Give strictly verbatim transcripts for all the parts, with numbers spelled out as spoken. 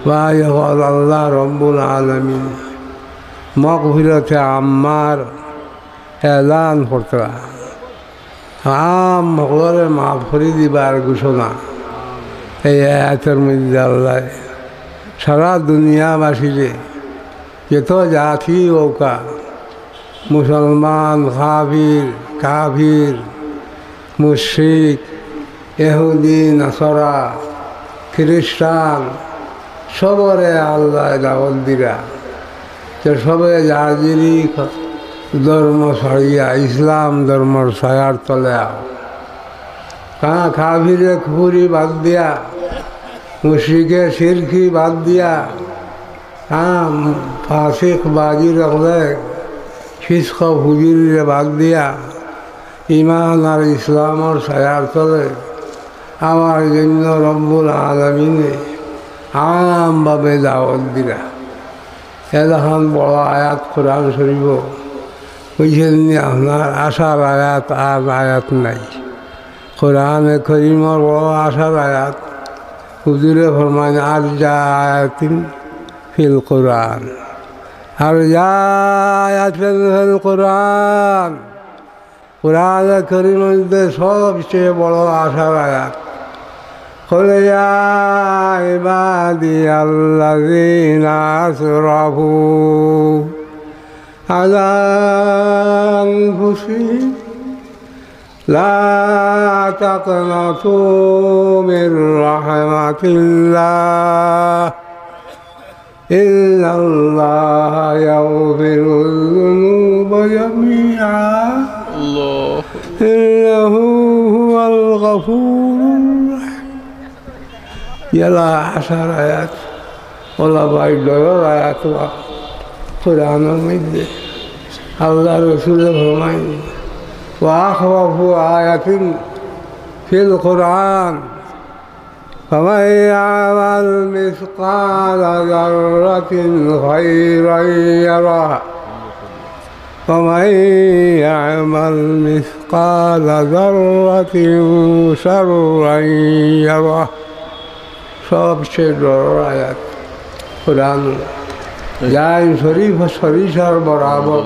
ভাই অকল, আল্লাহ রব্বুল আলামিন মাগফিরাতে আম্মার এলান করতরা। আম হকলরে মাফ করি দিবার ঘোষণা। এই আয়াতর মধ্যে আল্লাহ সারা দুনিয়াবাসীরে, যত জাতি অউক্কা, মুসলমান, কাফির, কাফির, মুশরিক, ইহুদি, নাসারা, খ্রিস্টান, সবরে আল্লাহ দাওয়াত দিরা। তো সবে যার যিনি ধর্ম ছাড়িয়া ইসলাম ধর্মর ছায়ার তলে আও। কা-, কাফিরে কুফুরি বাদ দিয়া, মুশরিকে শিরকি বাদ দিয়া, হ্যাঁ, ফাসিক বাজি রাখলে ফিসক ফুজুরিরে বাদ দিয়া ইমান আর ইসলামর ছায়ার তলে আমার জন্য রব্বুল আলামিনে আমভাবে দাওয়াত দিরা। এলাখান বড় আয়াত কোরআন শরীফ, বুঝছেন নি? আপনার আশার আয়াত আর আয়াত নাই। কোরআনে করিমর বড় আশার আয়াত। হুজুরে ফরমাইন, "আরজা আয়াতিন ফিল কোরআন।" আরজা আয়াতিন ফিল কোরআন। কোরআনে করিমর মধ্যে সবচেয়ে বড় আশার আয়াত। قل يا عبادي الذين أسرفوا على أنفسهم لا تقنطوا من رحمة الله إن الله يغفر الذنوب جميعا আল্লাহ। إنه هو الغفور الرحيم। এলা আশার আয়াত, ওলা ভাই ডরর আয়াত ওয়া কোরআনর মধ্যে। আল্লাহ রসুলে ফরমাইন, "وأخوف آية في القرآن فمن يعمل مثقال ذرة خيرا يره ومن يعمل مثقال ذرة شرا يره।" সবচেয়ে ডরর আয়াত কোরআন। যাইন শরীফ সরিষার বরাবর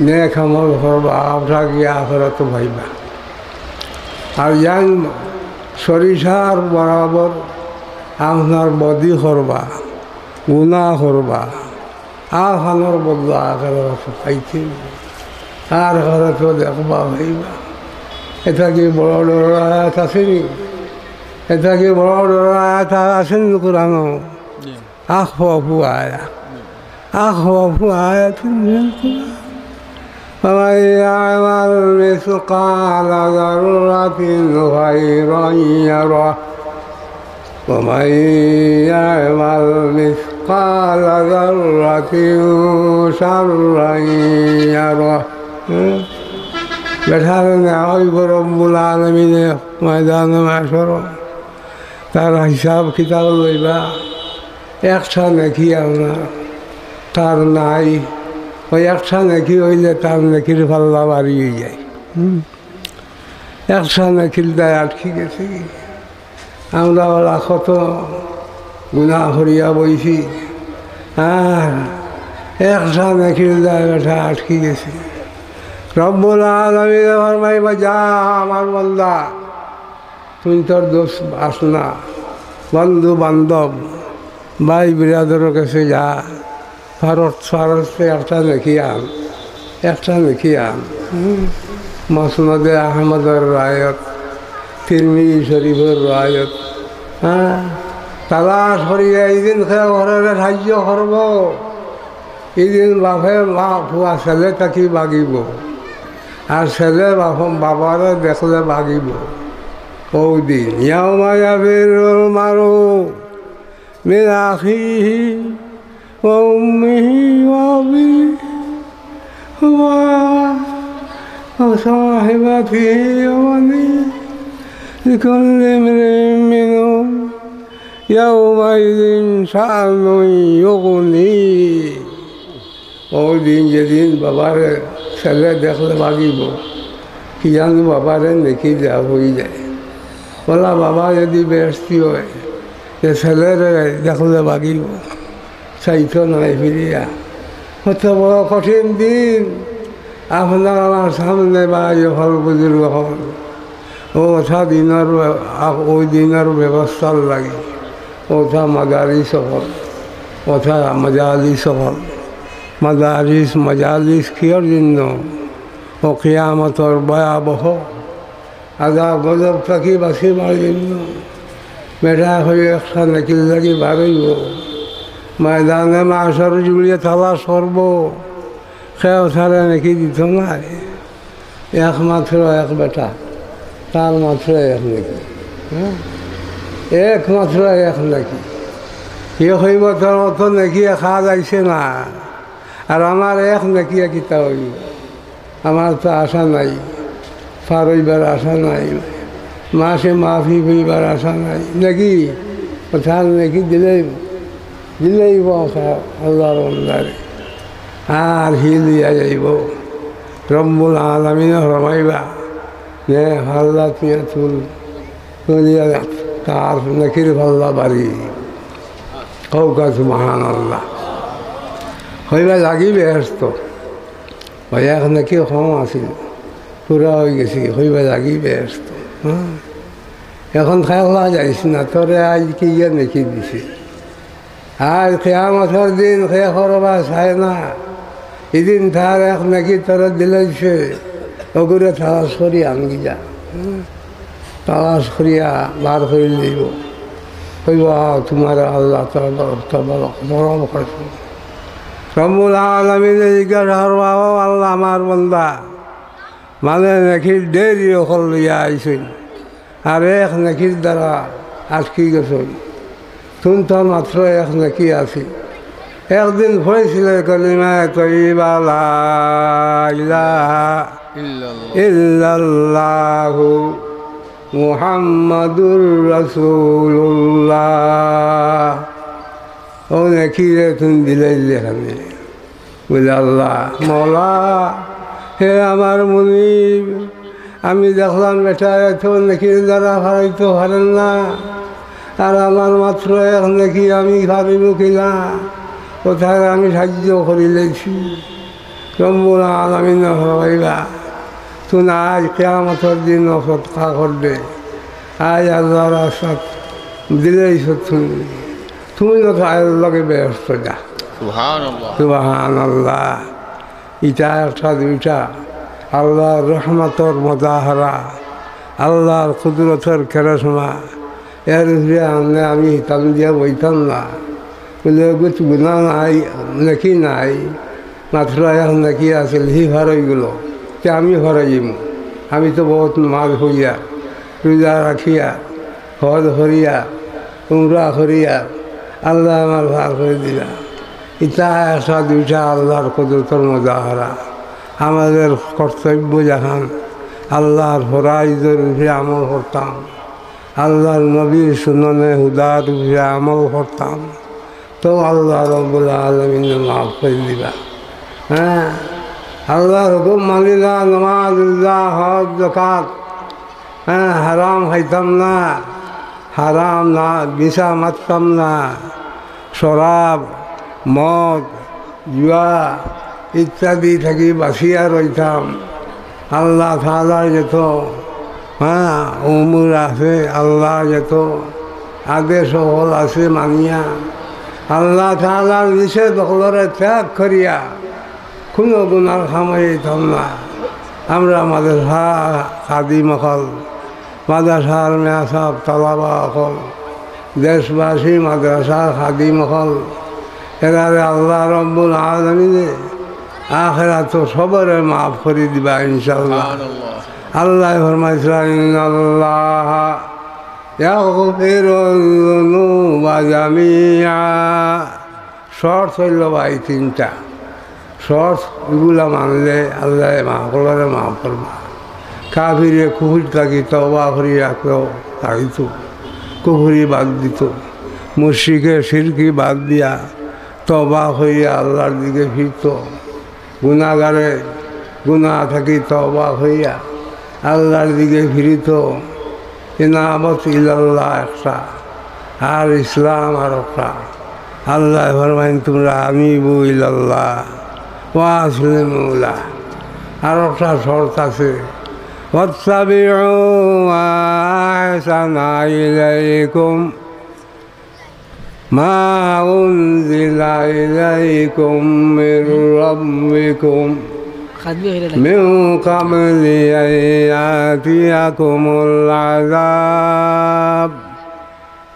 নেক আমল করবা, আপনার গিয়া আখেরাত পাইবা। আর যাইন সরিষার বরাবর আপনার বদি করবা, গুনাহ করবা, আর খানোর বদলা আখেরাত পাইতে, আর আখেরাত দেখবা পাইবা। এটা কি বড় ডরর আয়াত আছে নি? এটা কি বড় ডরর আয়াত আছে নি কোরআনো? أخوف آية، أخوف آية في القرآن، فمن يعمل مثقال ذرة خيرا يره ومن يعمل مثقال ذرة شرا يره। হুম? বেটারে নেওয়া অইবো রব্বুল আলামিনে ময়দানে মাশরো। তার হিসাব কিতাব লইবা। একটা নেকি আপনার তার নাই, ওই একটা নেকি অইলে তার নেকির পাল্লা ভারি অইযায়। হুম। একটা নেকির দায় আটকি গেছে। আমরা ওলা কত গুনাহ করিয়া বইছি, আর একটা নেকির দায় বেটা আটকি গেছে। রব্বুল আলামিনে ফরমাইবা, "যা আমার বান্দা, তুই তোর দোস্ত আস না, বন্ধু বান্ধব, ভাই বিরাদরর গেছে যা, ফারত ফারত একটা নেকি আন, একটা নেকি আন।" হুম। মুসনাদে আহমদর রায়ত, তিরমিজি শরীফর রায়ত, হ্যাঁ, তালাশ করিয়া ইদিন কেউ ঘররে সাহায্য করবো। ইদিন বাপে মা ফুয়া ছেলে থাকি বাগিবো, আর ছেলে বাপ, বাবারে দেখলে বাগিবো। ওদিন يوم يفر المرء من أخيه وأمه وأبيه و-، وصاحبته وبنيه لكل امرئ منهم يومئذ شأن يغنيه। ওই দিন যেদিন বাবারে ছেলে দেখলে বাগিবো, কি জানো বাবারে নেকি দেওয়া অইযায়। ওলা বাবা যদি বেহেশতি অয়, তে ছেলেরে দেখলে বাগিব, চাইতো নায় ফিরিয়া। কত বড় কঠিন দিন, আপনার আমার সামনে ভাই অকল, বুজুর্গ অকল। অউ অতা দিনর, অউ দিনর ব্যবস্থার লাগি, অতা মাদারিস অকল, অতা মাজালিস অকল। মাদারিস, মাজালিস কিয়র জন্য? অউ কিয়ামতর ভয়াবহ আজাব গজব থাকি বাঁচিবার জন্য। বেটা কই একটা নেকির লাগি বার অইব, ময়দানে মাশর জুড়িয়ে তালাশ করব, কেউ তারে নেকি দিত নায়। একমাত্র এক বেটা, তার মাত্র এক নেকি। হ্যাঁ? একমাত্র এক নেকি। হে কইব, "তোর অত নেকি একা যাইছে না, আর আমার এক নেকি কিতা অইব? আমার তো আশা নাই, পার অইবার আশা নাই, মাশে মাফি অইবার আশা নাই।" নেকি? অতার নেকি দিলেই, দিলেই অতা আল্লার বান্দারে। আর হি লইয়া যাইব। রব্বুল আলামিনে ফরমাইবা, নে পাল্লা তুই তুল, তুলিয়া তার নেকির পাল্লা ভারি। কউক্কা সুবহানাল্লাহ। কইবা যাগি বেহেস্তো। অউ এক নেকি কম আছিল, পুরা অইগেছে, কইবা যাগি বেহেস্তো। হ্যাঁ? অখন খেলা যাইস না, তোরে আইজ কিয়া নেকি দিছে। আর কিয়ামতর দিন কে করবা চায় না, ইদিন তার এক নেকি তোরে দিলাইছে, অগুরে তালাশ করি আনগি যা। হুম? তালাশ করিয়া বার করি লইব। কইব, "আও, তুমারে আল্লাহ তরফ, তরফ, তরফ করছে।" রব্বুল আলামিনে জিজ্ঞাসা করবা, "ও আল্লাহ, আমার বান্দা, মানে নেকির ঢেরি অকল লইয়া আইছইন, আর এক নেকির দ্বারা আটকি গেছইন, তুন তো মাত্র এক নেকি আছে।" একদিন পড়ছিলা কলিমায়ে তৈয়বা, লা ইলাহা ইল্লাল্লাহ। ইল্লাল্লাহু মুহাম্মাদুর রাসূলুল্লাহ। অউ নেকিরে তুন দিলাইলে কেনে? বুলে, "আল্লাহ, মওলা, হে আমার মুনিব, আমি দেখলাম বেটায় তো নেকির দ্বারা পার অইতো পারের না, আর আমার মাত্র এক নেকি, আমি পারিমু কিনা, অতারে আমি সাইয্য করিলাইছি।" রব্বুল আলামিনে ফরমাইবা, "তুন আইজ কিয়ামতর দিন সদকা করবে, আইজ আল্লার রাস্তাত দিলাইছো তুন, তুন তো আল্লার লগে বেহেস্তো যা।" সুবহানাল্লাহ। সুবহানাল্লাহ। ইটা একটা দুইটা আল্লার রহমতর মুজাহারা, আল্লার কুদরতর কেরিশমা। এর উপরে আনলে আমি হিতাম দিয়া বইতাম না। বুলে, "অগুত গুনা নাই, নেকি নাই, মাত্র এক নেকি আছিল, হি পার অইগেলো, তে আমি পার অইমু। আমি তো বউত নামাজ পড়িয়া, রোজা রাখিয়া, হজ করিয়া, উমরা করিয়া, আল্লায় আমারে পার করি দিলা।" ইতা একটা দুইটা আল্লার কুদরতর মুজাহারা। আমাদের কর্তব্য যেখান আল্লার ফরাইজর উপরে আমল করতাম, আল্লার নবীর সুননে হুদার উপরে আমল করতাম, তো আল্লাহ রব্বুল আলামিনে মাফ করি দিবা। হ্যাঁ, আল্লার হুকুম মানিলা, নামাজ, রোজা, হজ, যাকাত, হ্যাঁ, হারাম খাইতাম না, হারাম না, মিছা মাততাম না, শরাব, মদ, জুয়া ইত্যাদি থাকি বাঁচিয়া রইতাম। আল্লাহ তাআলার যত, হ্যাঁ, উমুর আছে, আল্লাহর যত আদেশ অকল আছে মানিয়া, আল্লাহ তাআলার নিষেধ অকলরে ত্যাগ করিয়া কুনু গুনার কামো যাইতাম না। আমরা মাদ্রাসা খাদিম অকল, মাদ্রাসার মেয়াসাব, তালাবা অকল, দেশবাসী, মাদ্রাসার খাদিম অকল, এরারে আল্লাহ রব্বুল আলামিনে আখেরাতো সবরে মাফ করি দিবা ইনশাআল্লাহ। সুবহানাল্লাহ। আল্লায় ফরমাইছলা, "ইন্নাল্লাহা ইয়াগফিরুয যুনুবা জামিআ।" শর্ত অইলো ভাই তিনটা। শর্ত ইগুলা মানলে আল্লায় মাফ, হকলরে মাফ করবা। কাফিরে কুফুরি থাকি তওবা করি রাখলো, তাইতো কুফুরি বাদ দিতো। মুশরিকে শিরকি বাদ দিয়া তওবা করিয়া আল্লার দিকে ফিরতো। গুনাগারে গুনা থাকি তওবা করিয়া আল্লার দিকে ফিরিতো। ইনাবত ইলাল্লাহ একটা, আর ইসলাম আর একটা। আল্লায় ফরমাইন, "তুমরা আনিবু ইলাল্লাহ ওয়া আসলিমু লাহ।" আর একটা শর্ত আছে, "ওয়াত্তাবিউ মা আহসানা ইলাইকুম মা উনজিলা ইলাইকুম মির রাব্বিকুম মিন ক্বাবলি আন ইয়াতিয়াকুমুল আযাব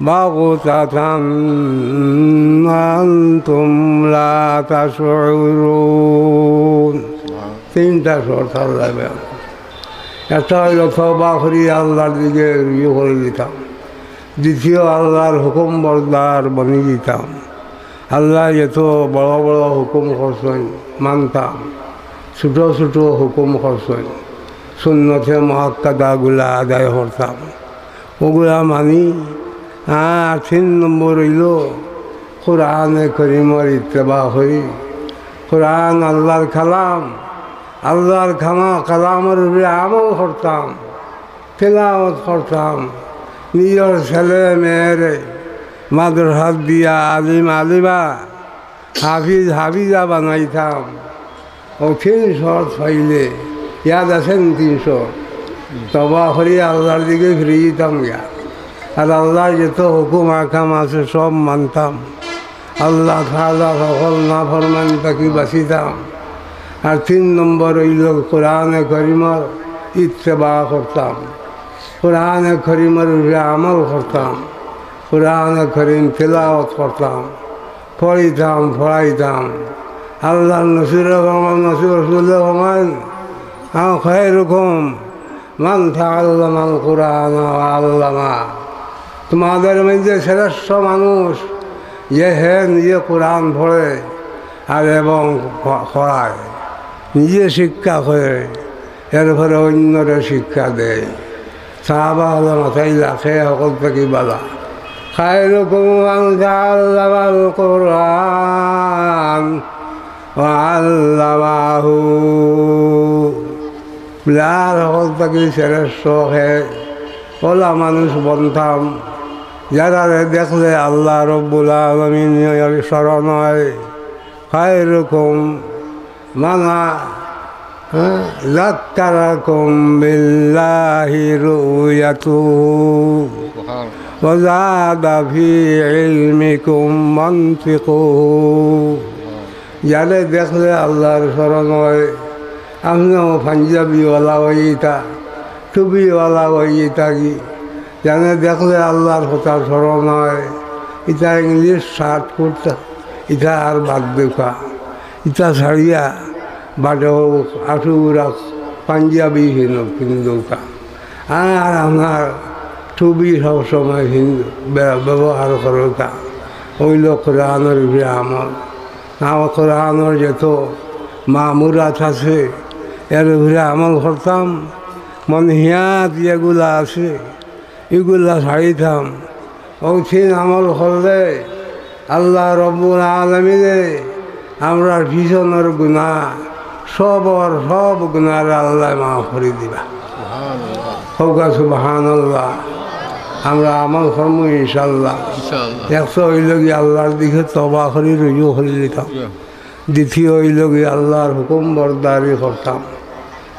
বাগতাতান ওয়া আনতুম লা তাশউরুন।" তিনটা শর্ত আল্লায় বয়ান। একটা অইলো তওবা করি আল্লার দিকে রুজু করি দিতাম। দ্বিতীয়, আল্লার হুকুম বরদার বনি দিতাম। আল্লায় যত বড় বড় হুকুম করছইন মানতাম, ছোট ছোট হুকুম করছইন, সুন্নতে মুআক্কাদাগুলা আদায় করতাম, ওগুলা মানি। আর তিন নম্বর অইলো কোরআনে করিমর ইত্তেবা করি। কোরআন আল্লার কালাম, আল্লার কামা-, কালামর উপরে আমল করতাম, তেলাওয়াত করতাম, নিজর ছেলে মেয়েরে মাদ্রাসাত দিয়া আলিম আলিমা, হাফিজ হাফিজা বানাইতাম। ও তিন শর্ত পাইলে, ইয়াদ আছে নি তিন শর্ত? তওবা করি আল্লার দিকে ফিরি দিতাম গিয়া। আর আল্লার যত হুকুম আহকাম আছে সব মানতাম। আল্লাহ তাআলার সকল নাফরমানি থাকি বাঁচিতাম। আর তিন নম্বর অইলো কোরআনে করিমর ইত্তেবা করতাম, কোরআনে করিমর উপরে আমল করতাম, কোরআনে করিম তেলাওয়াত করতাম, পড়িতাম, পড়াইতাম। আল্লার নবীয়ে ফরমান, নবী রাসূলে ফরমান, "আ, খায়রুকুম মান তাআল্লামাল কুরআনা ওয়া আল্লামা।" তোমাদের মধ্যে শ্রেষ্ঠ মানুষ যে হে নিজে কোরআন পড়ে আর এবং প-, পড়ায়, নিজে শিক্ষা করে, এরপরে অন্যরে শিক্ষা দেয়। সাহাবা হকলে মাতাইলা, "হে হকল থাকি বালা?" "খায়রুকুম মান তাআল্লামাল কুরআন ওয়া আল্লামাহু।" বলে, আর হকল থাকি শ্রেষ্ঠ হে, অলা মানুষ বনতাম, যারারে দেখলে আল্লাহ রব্বুল আলামিন স্মরণ হয়। খায়রুকুম মান, হ্যাঁ, যাক্কারাকুম বিল্লাহি রুয়াতুহু ওয়া জাদা ফি ইলমিকুম মানতিকুহু। যারে দেখলে আল্লাহর স্মরণ হয়, আপনেও পাঞ্জাবিওয়ালা অইতা, টুপিওয়ালা অইতা কি, যারে দেখলে আল্লাহর কথা স্মরণ হয়, ইতা ইংলিশ শার্ট কুর্তা, ইতা আর বাদ দেউক্কা, ইতা ছাড়িয়া বাদে আটুরা পাঞ্জাবি হিনো পিন্দুক্কা। আর আপনার টুপি সবসময় হিন-, ব্য-, ব্যবহার করুক্কা। অইলো কোরআনর উপরে আমল। আর কোরআনর যত মামুরাত আছে, এর উপরে আমল করতাম। মনহিয়াত যেগুলা আছে, ইগুলা ছাড়িতাম। অউ তিন আমল করলে আল্লাহ রব্বুল আলামিনে আমরার পিছনর গুনাহ, সবর সব গুনাহরে আল্লায় মাফ করি দিবা। কউক্কা সুবহানাল্লাহ। আমরা আমল করমু ইনশাআল্লাহ। ইনশাআল্লাহ। একটা অইলো গি আল্লাহর দিকে তওবা করি রুজু করি দিতাম। জি। দ্বিতীয় অইলো গি আল্লাহর হুকুম বরদারি করতাম।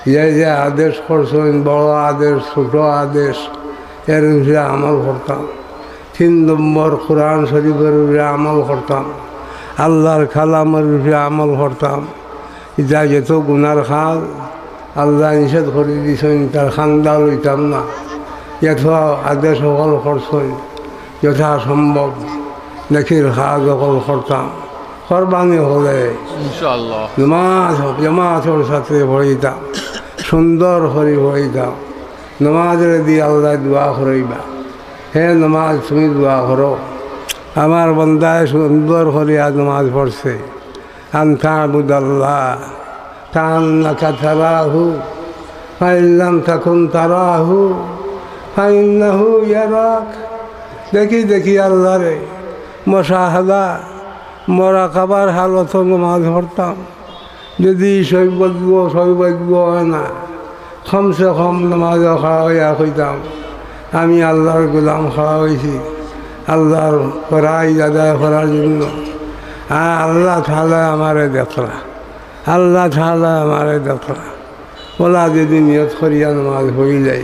যে যে আদেশ করছইন, বড় আদেশ, ছোট আদেশ, এর উপরে আমল করতাম। তিন নম্বর কোরআন শরীফর উপরে আমল করতাম, আল্লাহর কালামর উপরে আমল করতাম। ইতা যত গুনার কাজ আল্লায় নিষেধ করি দিছইন, তার কান্দা লইতাম না। যত আদেশ হকল করছইন, যথাসম্ভব নেকির কাজ হকল করতাম। কোরবানি হলে ইনশাআল্লাহ। নমাজ জামাতর সাথে পড়িতাম, সুন্দর করি পড়িতাম। নমাজরে দি আল্লায় দোয়া করইবা, "হে নমাজ, তুমি দোয়া করো, আমার বন্দায় সুন্দর করিয়া নমাজ পড়ছে।" আন তা'বুদাল্লাহ কাআন্নাকা তারাহু, ফাইন লাম তাকুন তারাহু, ফাইন্নাহু ইয়ারাক। দেখি দেখি আল্লাহরে, মুশাহাদা, মুরাকাবার হালতো নমাজ পড়তাম। যদি সৌভাগ্য, সৌভাগ্য হয় না, কমসে কম নমাজো খাড়া অইয়া কইতাম, "আমি আল্লাহর গোলাম খাড়া অইছি, আল্লাহর ফরাইজ আদায় করার জন্য। আর আল্লাহ তাআলা আমারে দেখরা, আল্লাহ তাআলা আমারে দেখরা। ওলা যদি নিয়ত করিয়া নমাজ পড়ি যাই,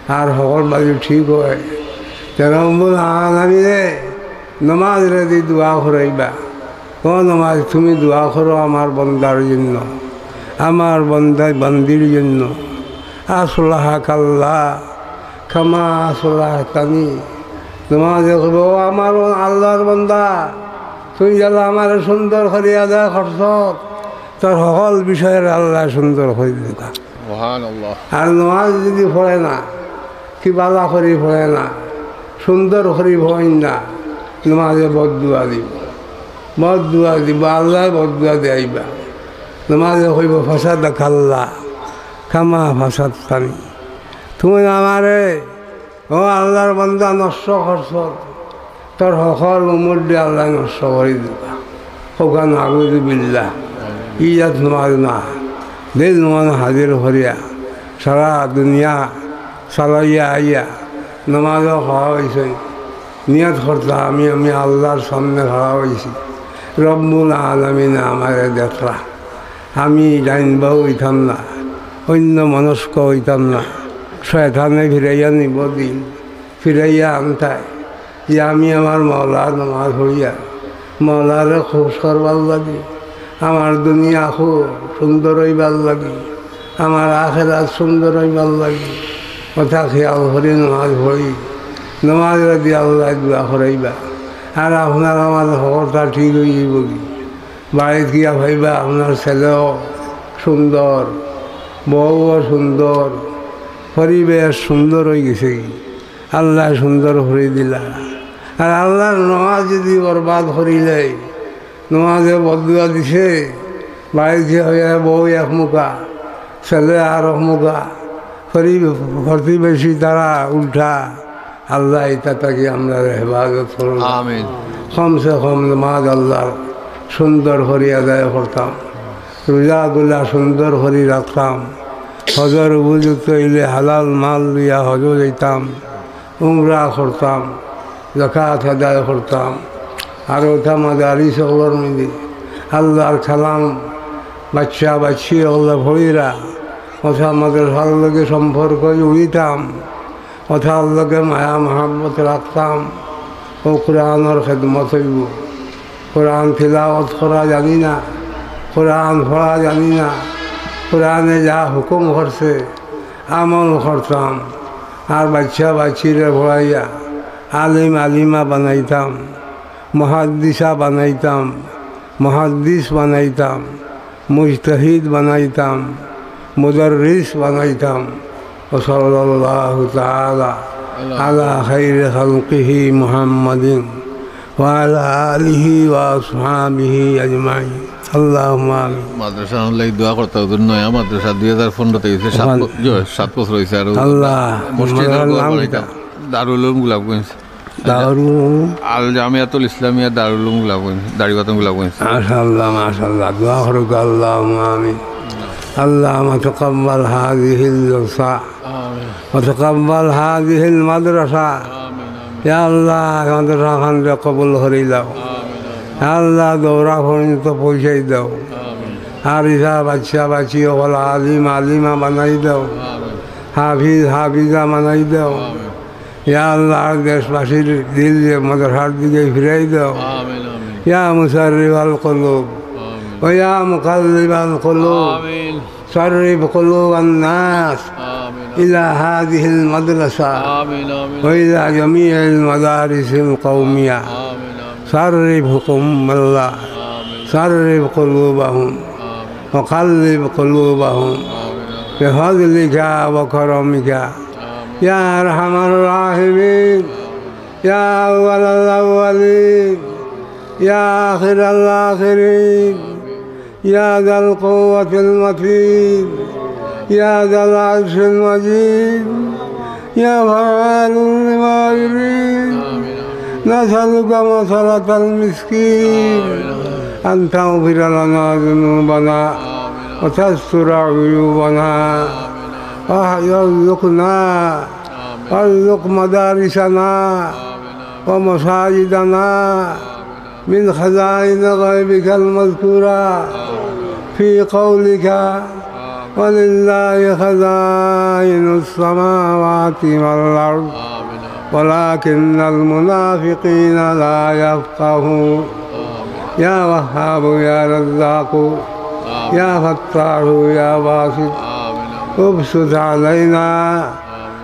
আর হকল বাজু ঠিক অয়, তে রব্বুল আলামিনে নমাজরে দি দোয়া করাইবা, "ও নমাজ, তুমি দোয়া করো আমার বন্দার জন্য, আমার বন্দা বান্দির জন্য।" আসলাহাকাল্লাহ কামা আসলাহতানি। নমাজে কইবো, "ও আমার আল্লাহর বন্দা, তুই যেলা আমারে সুন্দর করি আদায় করছস, তোর হকল বিষয়রে আল্লায় সুন্দর করি দিবা।" সুবহানাল্লাহ। আর নমাজ যদি পড়ে না, কি বালা করি পড়ে না, সুন্দর করি পড়ে না, নমাজে বদদোয়া দিবো, বদদোয়া দিবো, আল্লায় বদদোয়া দিবা। নমাজে কইবো, "ফাসাদাকাল্লাহ কামা ফাসাদতানি।" তুই আমারে, ও আল্লাহর বন্দা, নষ্ট করছস, তোর হকল উমররে আল্লায় নষ্ট করি দিবা। কউক্কা নাউজুবিল্লাহ। ই জাত নমাজ না, দিল মন হাজির করিয়া সারা দুনিয়া চালাইয়া আইয়া নমাজও খাড়া অইছি, নিয়ত করতা, আমি, আমি আল্লাহর সামনে খাড়া অইছি, রব্বুল আলামিনে আমারে দেখরা, আমি ডাইন বাউ অইতাম না, অন্য মনস্ক অইতাম না, শয়তানে ফিরাইয়া নিবো দিন, ফিরাইয়া আনতায়। যে আমি আমার মওলার নমাজ পড়িয়া মওলারে খুশ করবার লাগি, আমার দুনিয়া খুব সুন্দর অইবার লাগি, আমার আখেরাত সুন্দর অইবার লাগি, কথা খিয়াল করি নমাজ পড়ি, নমাজরে দি আল্লায় দোয়া করাইবা। আর আপনার আমার হকলতা ঠিক অইযিবোগি। বাড়িত গিয়া পাইবা আপনার ছেলেও সুন্দর, বউও সুন্দর, পরিবেশ সুন্দর অইগেছেগি। আল্লায় সুন্দর করি দিলা। আর আল্লাহর নমাজ যদি বরবাদ করিলে, নমাজে বদদোয়া দিছে, বাড়িত গিয়া বউ এক মুখা, ছেলে আর এক মুখা, পরি-, প্রতিবেশী তারা উল্টা, আল্লায় ইতা থাকি আমরারে হেফাজত করো। আমিন। কমসে কম নমাজ আল্লাহর সুন্দর করি আদায় করতাম, রোজাগুলা সুন্দর করি রাখতাম, হজর উপযুক্ত অইলে হালাল মাল লইয়া হজো যাইতাম, উমরা করতাম, যাকাত আদায় করতাম। আর অতা মাদারিস অকলর মধ্যে আল্লাহর কালাম বাচ্চা বাচ্চি অকলে পড়িরা, অতা মাদ্রাসার লগে সম্পর্ক জুড়িতাম, অতার লগে মায়া মহব্বত রাখতাম। ও কোরআনর খেদমত অইবো। কোরআন তিলাওয়াত করা জানি না, কোরআন পড়া জানি না, কোরআনে যা হুকুম করছে আমল করতাম। আর বাচ্চা বাচ্চিরে পড়াইয়া আলিম আলিমা বানাইতাম, মুহাদ্দিসা বানাইতাম, মুহাদ্দিস বানাইতাম, মুজতাহিদ বানাইতাম, মুদাররিস বানাইতাম। وصلى الله تعالى على خير خلقه محمد وعلى آله وأصحابه أجمعين. اللهم آمين. মাদ্রাসা হলে দোয়া করতে হবে, নয়া মাদ্রাসা দুই হাজার পনেরো তে হইছে, সাত ওখান ব-, জি, সাত বছর হইছে। আর আল্লাহ, মসজিদের মাদ্রাসার ঘর নাম বানাইতাম। কিতা? দারুল উলুম গোলাপগঞ্জ। দারুল উলুম। আল জামিয়াতুল ইসলামিয়া দারুল উলুম গোলাপগঞ্জ, দাড়িবাতান গোলাপগঞ্জ। মাশাআল্লাহ, মাশাআল্লাহ। দোয়া করুক, আল্লাহুম্মা আমিন। اللهم تقبل هذه الجلسة আমিন। وتقبل هذه المدرسة. আমিন, আমিন। ইয়া আল্লাহ, মাদ্রাসা খানরে কবুল করি লও। আমিন, আমিন। ইয়া আল্লাহ, দৌরা পর্যন্ত পৌঁছাই দাও। আমিন। আর ইসা বাচ্চা বাচ্চি অকল আলিম আলিমা বানাই দাও। আমিন। হাফিজ হাফিজা বানাই দাও। আমিন। ইয়া আল্লাহ, দেশবাসীর দিল যে মাদ্রাসার দিকে ফিরাই দাও। আমিন, আমিন। ইয়া মুসাররিফাল কুলুব, আমিন। ওয়া ইয়া মুকাল্লিবাল কুলুব, আমিন। صرف قلوب الناس আমিন, আমিন। إلى هذه المدرسة আমিন, আমিন। وإلى جميع المدارس القومية. আমিন, আমিন। صرفهم الله. আমিন। صرف قلوبهم. আমিন। وقلب قلوبهم. আমিন, আমিন। بفضلك وكرمك. আমিন। يا أرحم الراحمين. يا أول الأولين. يا آخر الآخرين. يا ذا القوة المتين. يا ذا العرش المجيد. يا فعال لما يريد. نسألك مثلة المسكين. أن تغفر لنا ذنوبنا. وتستر عيوبنا. وارزقنا. وارزق مدارسنا. ومساجدنا من خزائن غيبك المذكورة في قولك: ولله خزائن السماوات والأرض ولكن المنافقين لا يفقهون. يا وهاب يا رزاق يا فتاح يا باسط، ابسط علينا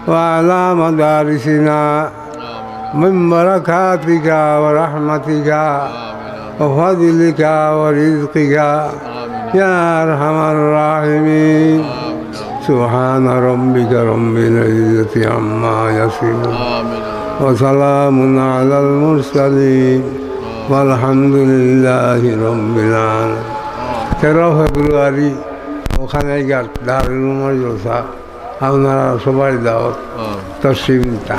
وعلى مدارسنا من بركاتك ورحمتك وفضلك ورزقك يا أرحم الراحمين. سبحان ربك رب العزة عما يصفون. وسلام على المرسلين. والحمد لله رب العالمين. তেরো ফেব্রুয়ারি ওখানে ঘাট দারুল উলুমর জলসা, আপনারা সবাই দাওয়াত, তশরিফ নিতা।